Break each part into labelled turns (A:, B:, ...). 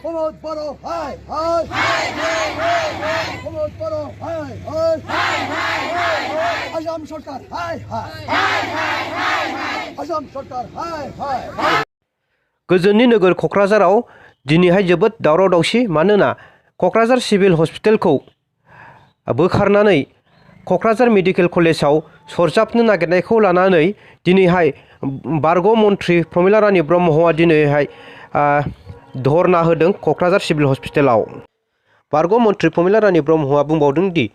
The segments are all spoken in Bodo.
A: Promote Bodo, hi, hi. Hi, hi, hi, hi. Promote Bodo, hi, hi. Hi, hi, hi, hi. Azam Sarkar, hi, hi. Hi, hi, hi, hi. Azam Sarkar, hi, hi, hi.
B: गोजोननि नोगोर क'क्राझाराव दिनैहाय जोबोद दावराव दावसि मानोना क'क्राझार सिभिल हस्पिटालखौ बोखारनानै क'क्राझार मेडिकेल कलेजाव सरजाबनो नागिरनायखौ लानानै दिनैहाय बारग' मन्थ्रि प्रमिला रानी ब्रह्मआ दिनैहाय धरना होदों क'क्राझार सिभिल हस्पिटालाव। बारग' मन्थ्रि प्रमिला रानी ब्रह्मआ बुंबावदों दि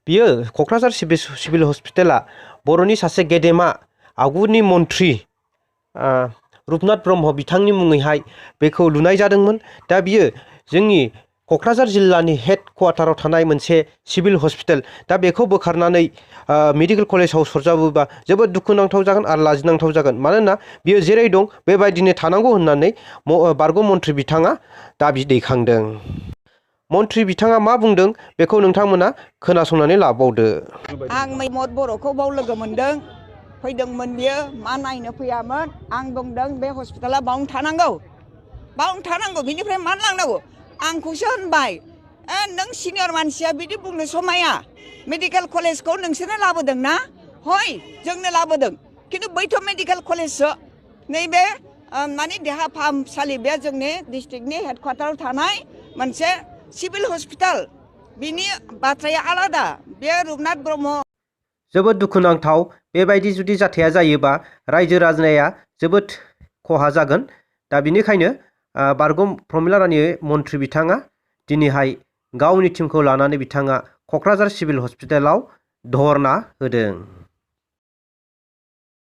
B: बियो क'क्राझार सिभिल हस्पिटाला बर'नि सासे गेदेमा आगुनि मन्थ्रि रुपनाथ ब्रह्म बिथांनि मुङैहाय बेखौ लुनाय जादोंमोन। दा बियो जोंनि क'क्राझार जिल्लानि हेड क्वार्टाराव थानाय मोनसे सिभिल हस्पिटाल दा बेखौ बोखारनानै मेडिकेल कलेजाव सरजाबोबा जोबोद दुखुनांथाव जागोन आरो लाजिनांथाव जागोन मानोना बियो जेरै दं बेबायदिनो थानांगौ होननानै बारग' मन्थ्रि बिथाङा दाबि दैखांदों। मन्थ्रि बिथाङा मा बुंदों बेखौ नोंथांमोना खोनासंनानै लाबावदो।
C: आं मैमद बर'खौ बाव लोगो मोनदों फैदोंमोन बियो मा नायनो फैयामोन आं बुंदों बे हस्पिटाला बावनो थानांगौ बिनिफ्राय मानो लांनांगौ आंखौसो होनबाय नों सिनियर मानसिया बिदि बुंनो समाया मेडिकेल कलेजखौ नोंसोरनो लाबोदों ना हय जोंनो लाबोदों खिन्थु बैथ' मेडिकेल कलेजसो नैबे माने देहा फाहामसालि बे जोंनि डिस्ट्रिक्टनि हेडक्वार्टाराव थानाय मोनसे सिभिल हस्पिटाल बिनि बाथ्राया आलादा बे रुपनाथ ब्रह्म
B: जोबोद दुखुनांथाव बेबायदि जुदि जाथाया जायोबा रायजो राजाया जोबोद खहा जागोन। दा बिनिखायनो बारग' प्रमिला रानी मन्थ्रि बिथाङा दिनैहाय गावनि टिमखौ लानानै बिथाङा क'क्राझार सिभिल हस्पिटालाव धरना होदों।